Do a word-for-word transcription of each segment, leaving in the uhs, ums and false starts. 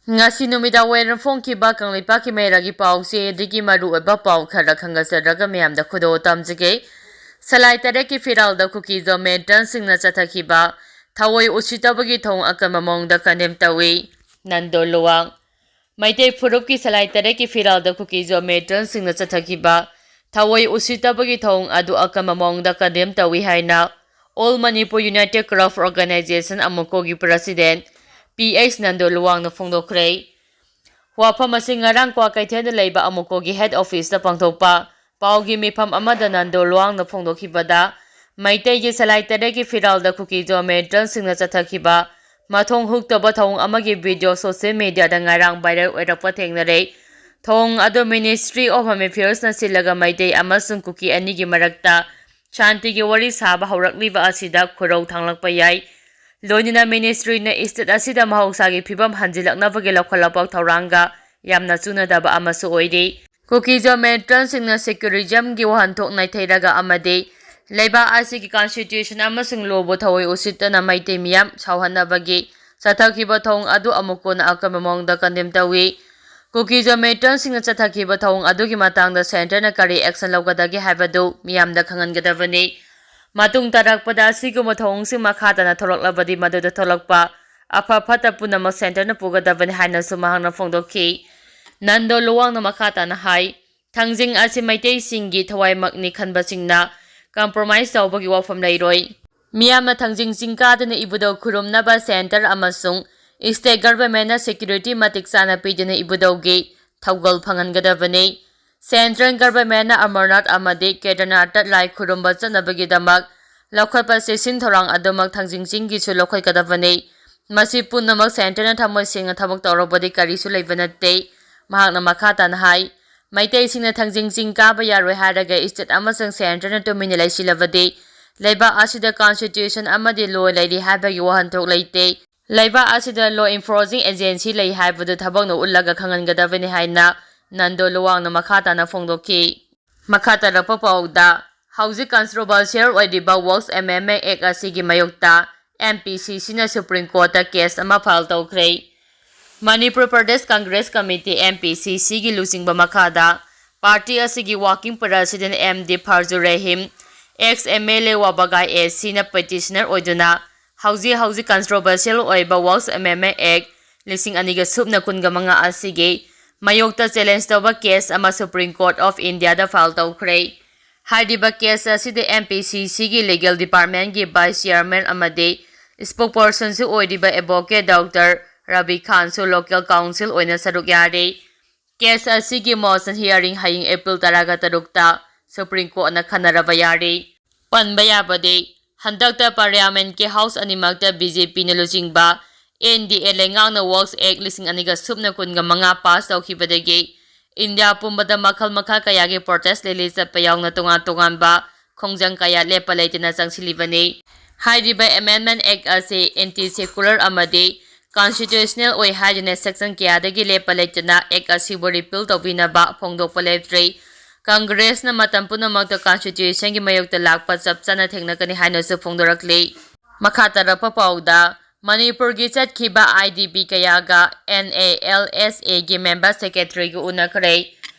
ꯉꯁꯤ ꯅꯨꯃꯤꯗꯥꯡ ꯋꯥꯏꯔꯝ ꯐꯣꯡꯈꯤꯕ ꯀꯪꯂꯩꯄꯥꯛꯀꯤ ꯃꯩꯔꯥꯒꯤ ꯄꯥꯎꯆꯦꯗꯒꯤ ꯃꯔꯨꯑꯣꯏꯕ ꯄꯥꯎ ꯈꯔ ꯈꯪꯒꯠꯆꯔꯒ ꯃꯌꯥꯝꯗ ꯈꯨꯗꯣꯜ ꯇꯝꯖꯒꯦ꯫ ꯁꯂꯥꯏ ꯇꯔꯦꯠꯀꯤ ꯐꯤꯔꯥꯜꯗ ꯀꯨꯀꯤꯖꯣ ꯃꯤꯂꯤꯇꯦꯟꯠꯁꯤꯡꯅ ꯆꯠꯊꯈꯤꯕ ꯊꯑꯣꯏ ꯎꯁꯤꯠꯇꯕꯒꯤ ꯊꯧꯑꯣꯡ ꯑꯀꯟꯕ ꯃꯑꯣꯡꯗ ꯀꯟꯗꯦꯝ ꯇꯧꯏ꯫ ꯅꯟꯗꯣ ꯂꯨꯋꯥꯡ꯫ ꯃꯩꯇꯩ ꯐꯨꯔꯨꯞꯀꯤ ꯁꯂꯥꯏ ꯇꯔꯦꯠꯀꯤ ꯐꯤꯔꯥꯜꯗ ꯀꯨꯀꯤꯖꯣ ꯃꯤꯂꯤꯇꯦꯟꯠꯁꯤꯡꯅ ꯆꯠꯊꯈꯤꯕ ꯊꯑꯣꯏ ꯎꯁꯤꯠꯇꯕꯒꯤ ꯊꯧꯑꯣꯡ ꯑꯗꯨ ꯑꯀꯟꯕ ꯃꯑꯣꯡꯗ ꯀꯟꯗꯦꯝ ꯇꯧꯏ ꯍꯥꯏꯅ All Manipur United Craft Organisation, ꯑꯃꯨꯀꯣꯒꯤ ꯄ꯭ꯔꯁꯤꯗꯦꯟꯠ ꯄꯤ ꯑꯩꯆ ꯅꯟꯗꯣ ꯂꯨꯋꯥꯡꯅ ꯐꯣꯡꯗꯣꯛꯈ꯭ꯔꯦ꯫ ꯋꯥꯐꯝ ꯑꯁꯤ ꯉꯔꯥꯡ ꯀ꯭ꯋꯥꯀꯩꯊꯦꯜꯗ ꯂꯩꯕ ꯑꯃꯨꯀꯣꯒꯤ ꯍꯦꯗ ꯑꯣꯐꯤꯁꯇ ꯄꯥꯡꯊꯣꯛꯄ ꯄꯥꯎꯒꯤ ꯃꯤꯐꯝ ꯑꯃꯗ ꯅꯟꯗꯣ ꯂꯨꯋꯥꯡꯅ ꯐꯣꯡꯗꯣꯛꯈꯤꯕꯗ, ꯃꯩꯇꯩꯒꯤ ꯁꯂꯥꯏ ꯇꯔꯦꯠꯀꯤ ꯐꯤꯔꯥꯜꯗ ꯀꯨꯀꯤꯖꯣ ꯃꯤꯂꯤꯇꯦꯟꯠꯁꯤꯡꯅ ꯆꯠꯊꯈꯤꯕ ꯃꯊꯣꯡ ꯍꯨꯛꯇꯕ ꯊꯧꯑꯣꯡ ꯑꯃꯒꯤ ꯚꯤꯗꯤꯑꯣ ꯁꯣꯁꯤꯌꯦꯜ ꯃꯤꯗꯤꯌꯥꯗ ꯉꯔꯥꯡ ꯚꯥꯏꯔꯦꯜ ꯑꯣꯏꯔꯛꯄ ꯊꯦꯡꯅꯔꯦ꯫ ꯊꯧꯑꯣꯡ ꯑꯗꯨ Ministry of Home Affairsꯅ ꯁꯤꯜꯂꯒ ꯃꯩꯇꯩ ꯑꯃꯁꯨꯡ ꯀꯨꯀꯤ ꯑꯅꯤꯒꯤ ꯃꯔꯛꯇ ꯁꯥꯟꯇꯤꯒꯤ ꯋꯥꯔꯤ ꯁꯥꯕ ꯍꯧꯔꯛꯂꯤꯕ ꯑꯁꯤꯗ ꯈꯨꯔꯧ ꯊꯥꯡꯂꯛꯄ ꯌꯥꯏ꯫ ꯂꯣꯏꯅꯅ Ministryꯅ state ꯑꯁꯤꯗ ꯃꯍꯧꯁꯥꯒꯤ ꯐꯤꯕꯝ ꯍꯟꯖꯤꯜꯂꯛꯅꯕꯒꯤ ꯂꯧꯈꯠꯂꯛꯄ ꯊꯧꯔꯥꯡꯒ ꯌꯥꯝꯅ ꯆꯨꯅꯗꯕ ꯑꯃꯁꯨ ꯑꯣꯏꯔꯤ꯫ ꯀꯨꯀꯤꯖꯣ ꯃꯤꯂꯤꯇꯦꯟꯠꯁꯤꯡꯅ secularismꯒꯤ ꯋꯥꯍꯟꯊꯣꯛ ꯅꯩꯊꯩꯔꯒ ꯑꯃꯗꯤ ꯂꯩꯕꯥꯛ ꯑꯁꯤꯒꯤ constitution ꯑꯃꯁꯨꯡ lawꯕꯨ ꯊꯑꯣꯏ ꯎꯁꯤꯠꯇꯅ ꯃꯩꯇꯩ ꯃꯤꯌꯥꯝ ꯁꯥꯎꯍꯟꯅꯕꯒꯤ ꯆꯠꯊꯈꯤꯕ ꯊꯧꯑꯣꯡ ꯑꯗꯨ ꯑꯃꯨꯛ ꯀꯣꯟꯅ ꯑꯀꯟꯕ ꯃꯑꯣꯡꯗ ꯀꯟꯗꯦꯝ ꯇꯧꯏ꯫ ꯀꯨꯀꯤꯖꯣ ꯃꯤꯂꯤꯇꯦꯟꯠꯁꯤꯡꯅ ꯆꯠꯊꯈꯤꯕ ꯊꯧꯑꯣꯡ ꯑꯗꯨꯒꯤ ꯃꯇꯥꯡꯗ centreꯅ ꯀꯔꯤ action ꯂꯧꯒꯗꯒꯦ ꯍꯥꯏꯕꯗꯨ ꯃꯤꯌꯥꯝꯗ ꯈꯪꯍꯟꯒꯗꯕꯅꯤ꯫ ꯃꯇꯨꯡ ꯇꯥꯔꯛꯄꯗ ꯑꯁꯤꯒꯨꯝꯕ ꯊꯧꯑꯣꯡꯁꯤꯡ ꯃꯈꯥ ꯇꯥꯅ ꯊꯣꯛꯂꯛꯂꯕꯗꯤ ꯃꯗꯨꯗ ꯊꯣꯛꯂꯛꯄ ꯑꯐ ꯐꯠꯇ ꯄꯨꯝꯅꯃꯛ centreꯅ ꯄꯨꯒꯗꯕꯅꯤ ꯍꯥꯏꯅꯁꯨ ꯃꯍꯥꯛꯅ ꯐꯣꯡꯗꯣꯛꯈꯤ꯫ ꯅꯟꯗꯣ ꯂꯨꯋꯥꯡꯅ ꯃꯈꯥ ꯇꯥꯅ ꯍꯥꯏ, ꯊꯥꯡꯖꯤꯡ ꯑꯁꯤ ꯃꯩꯇꯩꯁꯤꯡꯒꯤ ꯊꯋꯥꯏꯃꯛꯅꯤ ꯈꯟꯕꯁꯤꯡꯅ compromise ꯇꯧꯕꯒꯤ ꯋꯥꯐꯝ ꯂꯩꯔꯣꯏ꯫ ꯃꯤꯌꯥꯝꯅ ꯊꯥꯡꯖꯤꯡ ꯆꯤꯡ ꯀꯥꯗꯨꯅ ꯏꯕꯨꯙꯧ ꯈꯨꯔꯨꯝꯅꯕ centre ꯑꯃꯁꯨꯡ state governmentꯅ security ꯃꯇꯤꯛ ꯆꯥꯅ ꯄꯤꯗꯨꯅ ꯏꯕꯨꯙꯧꯒꯤ ꯊꯧꯒꯜ ꯐꯪꯍꯟꯒꯗꯕꯅꯤ꯫ Central governmentꯅ ꯑꯃꯔꯅꯥꯊ ꯑꯃꯗꯤ ꯀꯦꯗꯔꯅꯥꯊꯇ ꯂꯥꯏ ꯈꯨꯔꯨꯝꯕ ꯆꯠꯅꯕꯒꯤꯗꯃꯛ ꯂꯧꯈꯠꯄ ꯆꯦꯛꯁꯤꯟ ꯊꯧꯔꯥꯡ ꯑꯗꯨꯃꯛ ꯊꯥꯡꯖꯤꯡ ꯆꯤꯡꯒꯤꯁꯨ ꯂꯧꯈꯠꯀꯗꯕꯅꯤ꯫ ꯃꯁꯤ ꯄꯨꯝꯅꯃꯛ centreꯅ ꯊꯃꯣꯏ ꯁꯦꯡꯅ ꯊꯕꯛ ꯇꯧꯔꯕꯗꯤ ꯀꯔꯤꯁꯨ ꯂꯩꯕ ꯅꯠꯇꯦ꯫ ꯃꯍꯥꯛꯅ ꯃꯈꯥ ꯇꯥꯅ ꯍꯥꯏ, ꯃꯩꯇꯩꯁꯤꯡꯅ ꯊꯥꯡꯖꯤꯡ ꯆꯤꯡ ꯀꯥꯕ ꯌꯥꯔꯣꯏ ꯍꯥꯏꯔꯒ state ꯑꯃꯁꯨꯡ centreꯅ ꯇꯨꯃꯤꯟꯅ ꯂꯩꯁꯤꯜꯂꯕꯗꯤ ꯂꯩꯕꯥꯛ ꯑꯁꯤꯗ constitution ꯑꯃꯗꯤ law ꯂꯩꯔꯤ ꯍꯥꯏꯕꯒꯤ ꯋꯥꯍꯟꯊꯣꯛ ꯂꯩꯇꯦ꯫ ꯂꯩꯕꯥꯛ ꯑꯁꯤꯗ law enforcing agency ꯂꯩ ꯍꯥꯏꯕꯗꯨ ꯊꯕꯛꯅ ꯎꯠꯂꯒ ꯈꯪꯍꯟꯒꯗꯕꯅꯤ ꯍꯥꯏꯅ ꯅꯟꯗꯣ ꯂꯨꯋꯥꯡꯅ ꯃꯈꯥ ꯇꯥꯅ ꯐꯣꯡꯗꯣꯛꯈꯤ꯫ ꯃꯈꯥ ꯇꯥꯔꯛꯄ ꯄꯥꯎꯗ, ꯍꯧꯖꯤꯛ controversial ꯑꯣꯏꯔꯤꯕ Works Amendment Act ꯑꯁꯤꯒꯤ ꯃꯥꯌꯣꯛꯇ M P C Cꯅ Supreme Courtꯇ case ꯑꯃ file ꯇꯧꯈ꯭ꯔꯦ꯫ Manipur Pradesh Congress Committee, M P C C ꯒꯤ ꯂꯨꯆꯤꯡꯕ ꯃꯈꯥꯗ party ꯑꯁꯤꯒꯤ working president M D Fazlur Rahim, ex M L A ꯋꯥꯕꯒꯥꯏ A Cꯅ petitioner ꯑꯣꯏꯗꯨꯅ ꯍꯧꯖꯤꯛ ꯍꯧꯖꯤꯛ controversial ꯑꯣꯏꯕ Waqf Amendment Act ꯂꯤꯁꯤꯡ ꯑꯅꯤꯒ ꯁꯨꯞꯅ ꯀꯨꯟꯒ ꯃꯉꯥ ꯑꯁꯤꯒꯤ ꯃꯥꯌꯣꯛꯇ challenge ꯇꯧꯕ case ꯑꯃ Supreme Court of Indiaꯗ file ꯇꯧꯈ꯭ꯔꯦ꯫ ꯍꯥꯏꯔꯤꯕ case ꯑꯁꯤꯗ M P C C ꯒꯤ legal departmentꯀꯤ vice chairman ꯑꯃꯗꯤ spokespersonꯁꯨ ꯑꯣꯏꯔꯤꯕ advocate Doctor Rabi Khanꯁꯨ local counsel ꯑꯣꯏꯅ ꯁꯔꯨꯛ ꯌꯥꯔꯤ꯫ Case ꯑꯁꯤꯒꯤ motion hearing ꯍꯌꯦꯡ April ꯇꯔꯥꯒ ꯇꯔꯨꯛꯇ Supreme Courtꯅ ꯈꯟꯅꯔꯕ ꯌꯥꯔꯤ꯫ ꯄꯟꯕ ꯌꯥꯕꯗꯤ, ꯍꯟꯗꯛꯇ parliamentꯀꯤ house ꯑꯅꯤꯃꯛꯇ B J Pꯅ ꯂꯨꯆꯤꯡꯕ N D A ꯂꯩꯉꯥꯛꯅ Waqf Act ꯂꯤꯁꯤꯡ ꯑꯅꯤꯒ ꯁꯨꯞꯅ ꯀꯨꯟꯒ ꯃꯉꯥ pass ꯇꯧꯈꯤꯕꯗꯒꯤ India ꯄꯨꯝꯕꯗ ꯃꯈꯜ ꯃꯈꯥ ꯀꯌꯥꯒꯤ protest rally ꯆꯠꯄ ꯌꯥꯎꯅ ꯇꯣꯉꯥꯟ ꯇꯣꯉꯥꯟꯕ ꯈꯣꯡꯖꯪ ꯀꯌꯥ ꯂꯦꯞꯄ ꯂꯩꯇꯅ ꯆꯪꯁꯤꯜꯂꯤꯕꯅꯤ꯫ ꯍꯥꯏꯔꯤꯕ Amendment Act ꯑꯁꯤ anti secular ꯑꯃꯗꯤ constitutional ꯑꯣꯏ ꯍꯥꯏꯗꯨꯅ section ꯀꯌꯥꯗꯒꯤ ꯂꯦꯞꯄ ꯂꯩꯇꯅ Act ꯑꯁꯤꯕꯨ repeal ꯇꯧꯕꯤꯅꯕ ꯐꯣꯡꯗꯣꯛꯄ ꯂꯦꯞꯇ꯭ꯔꯤ꯫ Congressꯅ ꯃꯇꯝ ꯄꯨꯝꯅꯃꯛꯇ constitutionꯒꯤ ꯃꯥꯌꯣꯛꯇ ꯂꯥꯛꯄ ꯆꯞ ꯆꯥꯅ ꯊꯦꯡꯅꯒꯅꯤ ꯍꯥꯏꯅꯁꯨ ꯐꯣꯡꯗꯣꯔꯛꯂꯤ꯫ ꯃꯈꯥ ꯇꯥꯔꯛꯄ ꯄꯥꯎꯗ, ꯃꯅꯤꯄꯨꯔꯒꯤ ꯆꯠꯈꯤꯕ I D P ꯀꯌꯥꯒ N A L S Aꯒꯤ member secretaryꯒ ꯎꯅꯈ꯭ꯔꯦ꯫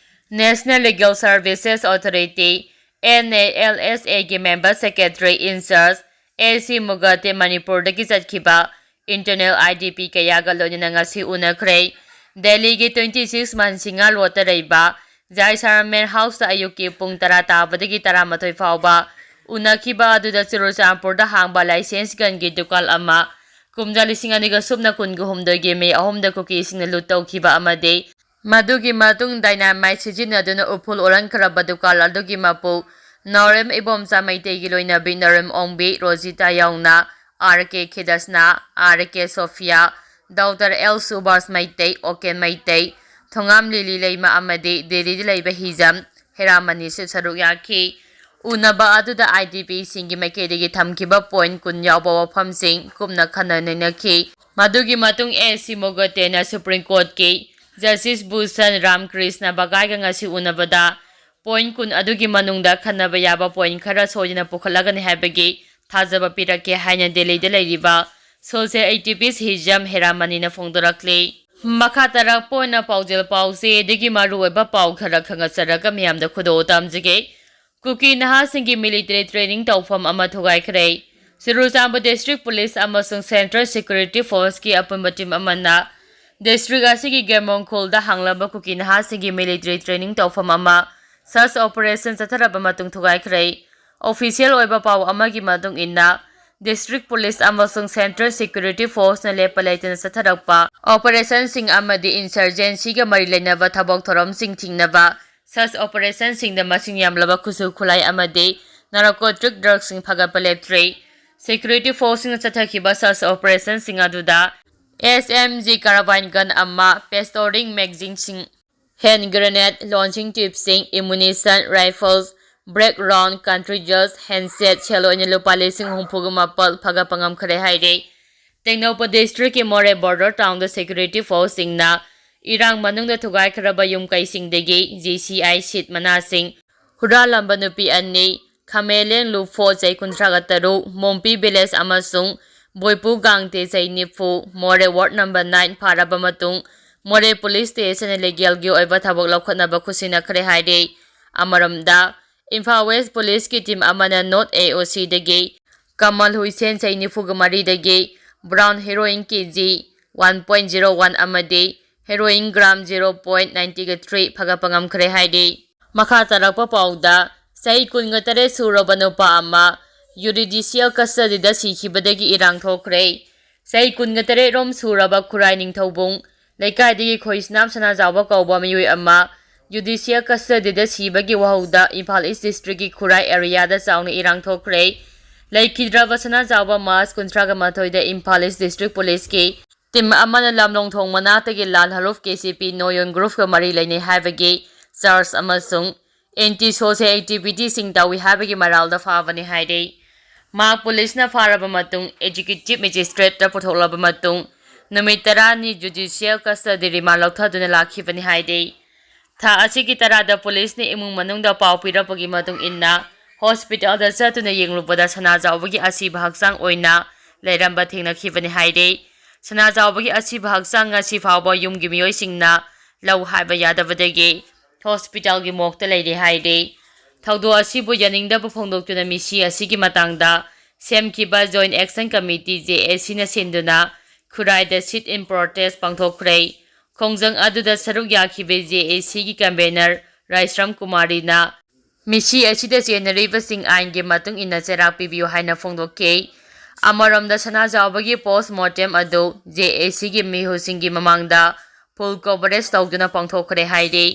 National Legal Services Authority, N A L S Aꯒꯤ member secretary in charge A C Mugate ꯃꯅꯤꯄꯨꯔꯗꯒꯤ ꯆꯠꯈꯤꯕ internal I D P ꯀꯌꯥꯒ ꯂꯣꯏꯅꯅ ꯉꯁꯤ ꯎꯅꯈ꯭ꯔꯦ꯫ ꯗꯦꯜꯂꯤꯒꯤ twenty six Mansingha Roadꯇ ꯂꯩꯕ Jaisalmer Houseꯇ ꯑꯌꯨꯛꯀꯤ ꯄꯨꯡ ꯇꯔꯥ ꯇꯥꯕꯗꯒꯤ ꯇꯔꯥꯃꯥꯊꯣꯏ ꯐꯥꯎꯕ ꯎꯅꯈꯤꯕ ꯑꯗꯨꯗ ꯆꯨꯔꯆꯥꯟꯄꯨꯔꯗ ꯍꯥꯡꯕ license gunꯒꯤ ꯗꯨꯀꯥꯟ ꯑꯃ ꯀꯨꯝꯖꯥ ꯂꯤꯁꯤꯡ ꯑꯅꯤꯒ ꯁꯨꯞꯅ ꯀꯨꯟꯒ ꯍꯨꯝꯗꯣꯏꯒꯤ May ꯑꯍꯨꯝꯗ ꯀꯨꯀꯤꯁꯤꯡꯅ loot ꯇꯧꯈꯤꯕ ꯑꯃꯗꯤ ꯃꯗꯨꯒꯤ ꯃꯇꯨꯡ dynamite ꯁꯤꯖꯤꯟꯅꯗꯨꯅ ꯎꯐꯨꯜ ꯑꯣꯜꯍꯟꯈ꯭ꯔꯕ ꯗꯨꯀꯥꯟ ꯑꯗꯨꯒꯤ ꯃꯄꯨ ꯅꯥꯎꯔꯦꯝ ꯏꯕꯣꯝꯆꯥ ꯃꯩꯇꯩꯒꯤ ꯂꯣꯏꯅꯕꯤ ꯅꯥꯎꯔꯦꯝ ꯑꯣꯡꯕꯤ ꯔꯣꯖꯤꯇꯥ ꯌꯥꯎꯅ R K ꯈꯦꯗꯁꯅꯥ, R K Sophia, Doctor L Subhas Meitei, ꯑꯣꯀꯦꯟ Meitei, ꯊꯣꯉꯥꯝ ꯂꯤꯂꯤ ꯂꯩꯃ ꯑꯃꯗꯤ ꯗꯦꯜꯂꯤꯗ ꯂꯩꯕ ꯍꯤꯖꯝ ꯍꯦꯔꯥꯃꯅꯤꯁꯨ ꯁꯔꯨꯛ ꯌꯥꯈꯤ꯫ ꯎꯅꯕ ꯑꯗꯨꯗ I D Pꯁꯤꯡꯒꯤ ꯃꯥꯏꯀꯩꯗꯒꯤ ꯊꯝꯈꯤꯕ point ꯀꯨꯟ ꯌꯥꯎꯕ ꯋꯥꯐꯝꯁꯤꯡ ꯀꯨꯞꯅ ꯈꯟꯅ ꯅꯩꯅꯈꯤ꯫ ꯃꯗꯨꯒꯤ ꯃꯇꯨꯡ A C ꯃꯣꯒꯇꯦꯅ Supreme Courtꯀꯤ Justice Bhushan ꯔꯥꯝꯀ꯭ꯔꯤꯁꯅ ꯕꯒꯥꯏꯒ ꯉꯁꯤ ꯎꯅꯕꯗ point ꯀꯨꯟ ꯑꯗꯨꯒꯤ ꯃꯅꯨꯡꯗ ꯈꯟꯅꯕ ꯌꯥꯕ point ꯈꯔ ꯁꯣꯏꯗꯅ ꯄꯨꯈꯠꯂꯒꯅꯤ ꯍꯥꯏꯕꯒꯤ ꯊꯥꯖꯕ ꯄꯤꯔꯛꯀꯦ ꯍꯥꯏꯅ ꯗꯦꯜꯂꯤꯗ ꯂꯩꯔꯤꯕ social activist ꯍꯤꯖꯝ ꯍꯦꯔꯥꯃꯅꯤꯅ ꯐꯣꯡꯗꯣꯔꯛꯂꯤ꯫ ꯃꯈꯥ ꯇꯥꯔꯛꯄ ꯑꯣꯏꯅ ꯄꯥꯎꯖꯦꯜ ꯄꯥꯎꯆꯦꯗꯒꯤ ꯃꯔꯨꯑꯣꯏꯕ ꯄꯥꯎ ꯈꯔ ꯈꯪꯒꯠꯆꯔꯒ ꯃꯤꯌꯥꯝꯗ ꯈꯨꯗꯣꯜ ꯇꯝꯖꯒꯦ꯫ ꯀꯨꯀꯤ ꯅꯍꯥꯁꯤꯡꯒꯤ military training ꯇꯧꯐꯝ ꯑꯃ ꯊꯨꯒꯥꯏꯈ꯭ꯔꯦ꯫ ꯆꯨꯔꯆꯥꯟꯄꯨꯔ District Police ꯑꯃꯁꯨꯡ Central Security Forceꯀꯤ ꯑꯄꯨꯟꯕ team ꯑꯃꯅ district ꯑꯁꯤꯒꯤ ꯒꯦꯃꯣꯡ ꯈꯨꯜꯗ ꯍꯥꯡꯂꯝꯕ ꯀꯨꯀꯤ ꯅꯍꯥꯁꯤꯡꯒꯤ military training ꯇꯧꯐꯝ ꯑꯃ search operation ꯆꯠꯊꯔꯕ ꯃꯇꯨꯡ ꯊꯨꯒꯥꯏꯈ꯭ꯔꯦ꯫ Official ꯑꯣꯏꯕ ꯄꯥꯎ ꯑꯃꯒꯤ ꯃꯇꯨꯡ ꯏꯟꯅ, District Police ꯑꯃꯁꯨꯡ Central Security Forceꯅ ꯂꯦꯞꯄ ꯂꯩꯇꯅ ꯆꯠꯊꯔꯛꯄ operationꯁꯤꯡ ꯑꯃꯗꯤ insurgencyꯒ ꯃꯔꯤ ꯂꯩꯅꯕ ꯊꯕꯛ ꯊꯧꯔꯝꯁꯤꯡ ꯊꯤꯡꯅꯕ search operationꯁꯤꯡꯗ ꯃꯁꯤꯡ ꯌꯥꯝꯂꯕ ꯈꯨꯠꯁꯨ ꯈꯨꯠꯂꯥꯏ ꯑꯃꯗꯤ narcotic drugꯁꯤꯡ ꯐꯒꯠꯄ ꯂꯦꯞꯇ꯭ꯔꯤ꯫ Security Forceꯁꯤꯡꯅ ꯆꯠꯊꯈꯤꯕ search operationꯁꯤꯡ ꯑꯗꯨꯗ S M G carbine gun ꯑꯃ, pistol magazineꯁꯤꯡ, hand grenade, launching tubeꯁꯤꯡ, ammunition, rifles, break round, cartridges, handset, ꯁꯦꯜ ꯑꯣꯏꯅ ꯂꯨꯄꯥ ꯂꯤꯁꯤꯡ ꯍꯨꯝꯐꯨꯒ ꯃꯥꯄꯜ ꯐꯒꯠꯄ ꯉꯝꯈ꯭ꯔꯦ ꯍꯥꯏꯔꯤ꯫ ꯇꯦꯡꯅꯧꯄꯜ districtꯀꯤ ꯃꯣꯔꯦ border townꯗ security forceꯁꯤꯡꯅ ꯏꯔꯥꯡ ꯃꯅꯨꯡꯗ ꯊꯨꯒꯥꯏꯈ꯭ꯔꯕ ꯌꯨꯝ ꯀꯩꯁꯤꯡꯗꯒꯤ G C I sheet ꯃꯅꯥꯁꯤꯡ, ꯍꯨꯔꯥꯜꯂꯝꯕ ꯅꯨꯄꯤ ꯑꯅꯤ, ꯈꯥꯃꯦꯟꯂꯦꯟ ꯂꯨꯐꯣ ꯆꯍꯤ ꯀꯨꯟꯊ꯭ꯔꯥꯒ ꯇꯔꯨꯛ, ꯃꯣꯝꯄꯤ village ꯑꯃꯁꯨꯡ ꯕꯣꯏꯄꯨ ꯒꯥꯡꯇꯦ ꯆꯍꯤ ꯅꯤꯐꯨ, ꯃꯣꯔꯦ ward number nine ꯐꯥꯔꯕ ꯃꯇꯨꯡ ꯃꯣꯔꯦ police stationꯅ legalꯒꯤ ꯑꯣꯏꯕ ꯊꯕꯛ ꯂꯧꯈꯠꯅꯕ ꯈꯨꯠꯁꯤꯟꯅꯈ꯭ꯔꯦ ꯍꯥꯏꯔꯤ꯫ ꯑꯃꯔꯣꯝꯗ, ꯏꯝꯐꯥꯜ West Policeꯀꯤ team ꯑꯃꯅ North A O Cꯗꯒꯤ ꯀꯃꯜ ꯍꯨꯏꯁꯦꯟ ꯆꯍꯤ ꯅꯤꯐꯨꯒ ꯃꯔꯤꯗꯒꯤ brown heroin K G one point zero one ꯑꯃꯗꯤ heroin gram zero point ninety three ꯐꯒꯠꯄ ꯉꯝꯈ꯭ꯔꯦ ꯍꯥꯏꯔꯤ꯫ ꯃꯈꯥ ꯇꯥꯔꯛꯄ ꯄꯥꯎꯗ, ꯆꯍꯤ ꯀꯨꯟꯒ ꯇꯔꯦꯠ ꯁꯨꯔꯕ ꯅꯨꯄꯥ ꯑꯃ judicial custodyꯗ ꯁꯤꯈꯤꯕꯗꯒꯤ ꯏꯔꯥꯡ ꯊꯣꯛꯈ꯭ꯔꯦ꯫ ꯆꯍꯤ ꯀꯨꯟꯒ ꯇꯔꯦꯠ ꯔꯣꯝ ꯁꯨꯔꯕ ꯈꯨꯔꯥꯏ ꯅꯤꯡꯊꯧꯕꯨꯡ ꯂꯩꯀꯥꯏꯗꯒꯤ ꯈꯣꯏꯁꯅꯥꯝ ꯁꯅꯥꯖꯥꯎꯕ ꯀꯧꯕ ꯃꯤꯑꯣꯏ ꯑꯃ judicial custodyꯗ ꯁꯤꯕꯒꯤ ꯋꯥꯍꯧꯗ ꯏꯝꯐꯥꯜ East Districtꯀꯤ ꯈꯨꯔꯥꯏ areaꯗ ꯆꯥꯎꯅ ꯏꯔꯥꯡ ꯊꯣꯛꯈ꯭ꯔꯦ꯫ ꯂꯩꯈꯤꯗ꯭ꯔꯕ ꯁꯅꯥꯖꯥꯎꯕ March ꯀꯨꯟꯊ꯭ꯔꯥꯒ ꯃꯥꯊꯣꯏꯗ ꯏꯝꯐꯥꯜ East District Policeꯀꯤ team ꯑꯃꯅ ꯂꯝꯂꯣꯡ ꯊꯣꯡ ꯃꯅꯥꯛꯇꯒꯤ ꯂꯥꯜ ꯍꯔꯨꯐ K C P ꯅꯣꯌꯣꯟ groupꯀ ꯃꯔꯤ ꯂꯩꯅꯩ ꯍꯥꯏꯕꯒꯤ charge ꯑꯃꯁꯨꯡ anti social activityꯁꯤꯡ ꯇꯧꯏ ꯍꯥꯏꯕꯒꯤ ꯃꯔꯥꯜꯗ ꯐꯥꯕꯅꯤ ꯍꯥꯏꯔꯤ꯫ ꯃꯍꯥꯛ policeꯅ ꯐꯥꯔꯕ ꯃꯇꯨꯡ executive magistrateꯇ ꯄꯨꯊꯣꯛꯂꯕ ꯃꯇꯨꯡ ꯅꯨꯃꯤꯠ ꯇꯔꯥꯅꯤ judicial custody remand ꯂꯧꯊꯗꯨꯅ ꯂꯥꯛꯈꯤꯕꯅꯤ ꯍꯥꯏꯔꯤ꯫ ꯊꯥ ꯑꯁꯤꯒꯤ ꯇꯔꯥꯗ policeꯅ ꯏꯃꯨꯡ ꯃꯅꯨꯡꯗ ꯄꯥꯎ ꯄꯤꯔꯛꯄꯒꯤ ꯃꯇꯨꯡ ꯏꯟꯅ hospitalꯗ ꯆꯠꯇꯨꯅ ꯌꯦꯡꯂꯨꯕꯗ ꯁꯅꯥꯖꯥꯎꯕꯒꯤ ꯑꯁꯤꯕ ꯍꯛꯆꯥꯡ ꯑꯣꯏꯅ ꯂꯩꯔꯝꯕ ꯊꯦꯡꯅꯈꯤꯕꯅꯤ ꯍꯥꯏꯔꯤ꯫ ꯁꯅꯥꯖꯥꯎꯕꯒꯤ ꯑꯁꯤꯕ ꯍꯛꯆꯥꯡ ꯉꯁꯤ ꯐꯥꯎꯕ ꯌꯨꯝꯒꯤ ꯃꯤꯑꯣꯏꯁꯤꯡꯅ ꯂꯧ ꯍꯥꯏꯕ ꯌꯥꯗꯕꯗꯒꯤ ꯍꯣꯁꯄꯤꯇꯥꯜꯒꯤ ꯃꯣꯔꯒꯇ ꯂꯩꯔꯤ ꯍꯥꯏꯔꯤ꯫ ꯊꯧꯗꯣꯛ ꯑꯁꯤꯕꯨ ꯌꯥꯅꯤꯡꯗꯕ ꯐꯣꯡꯗꯣꯛꯇꯨꯅ ꯃꯤꯁꯤ ꯑꯁꯤꯒꯤ ꯃꯇꯥꯡꯗ ꯁꯦꯝꯈꯤꯕ Joint Action Committee, J A C ꯅ ꯁꯤꯟꯗꯨꯅ ꯈꯨꯔꯥꯏꯗ sit-in protest ꯄꯥꯡꯊꯣꯛꯈ꯭ꯔꯦ꯫ ꯈꯣꯡꯖꯪ ꯑꯗꯨꯗ ꯁꯔꯨꯛ ꯌꯥꯈꯤꯕ J A C ꯒꯤ convener ꯔꯥꯏꯁ꯭ꯔꯝ ꯀꯨꯃꯥꯔꯤꯅ ꯃꯤꯁꯤ ꯑꯁꯤꯗ ꯆꯦꯟꯅꯔꯤꯕꯁꯤꯡ ꯑꯥꯏꯟꯒꯤ ꯃꯇꯨꯡ ꯏꯟꯅ ꯆꯩꯔꯥꯛ ꯄꯤꯕꯤꯌꯨ ꯍꯥꯏꯅ ꯐꯣꯡꯗꯣꯛꯈꯤ꯫ ꯑꯃꯔꯣꯝꯗ ꯁꯅꯥꯖꯥꯎꯕꯒꯤ postmortem ꯑꯗꯨ J A C ꯒꯤ ꯃꯤꯍꯨꯠꯁꯤꯡꯒꯤ ꯃꯃꯥꯡꯗ full coverage ꯇꯧꯗꯨꯅ ꯄꯥꯡꯊꯣꯛꯈ꯭ꯔꯦ ꯍꯥꯏꯔꯤ꯫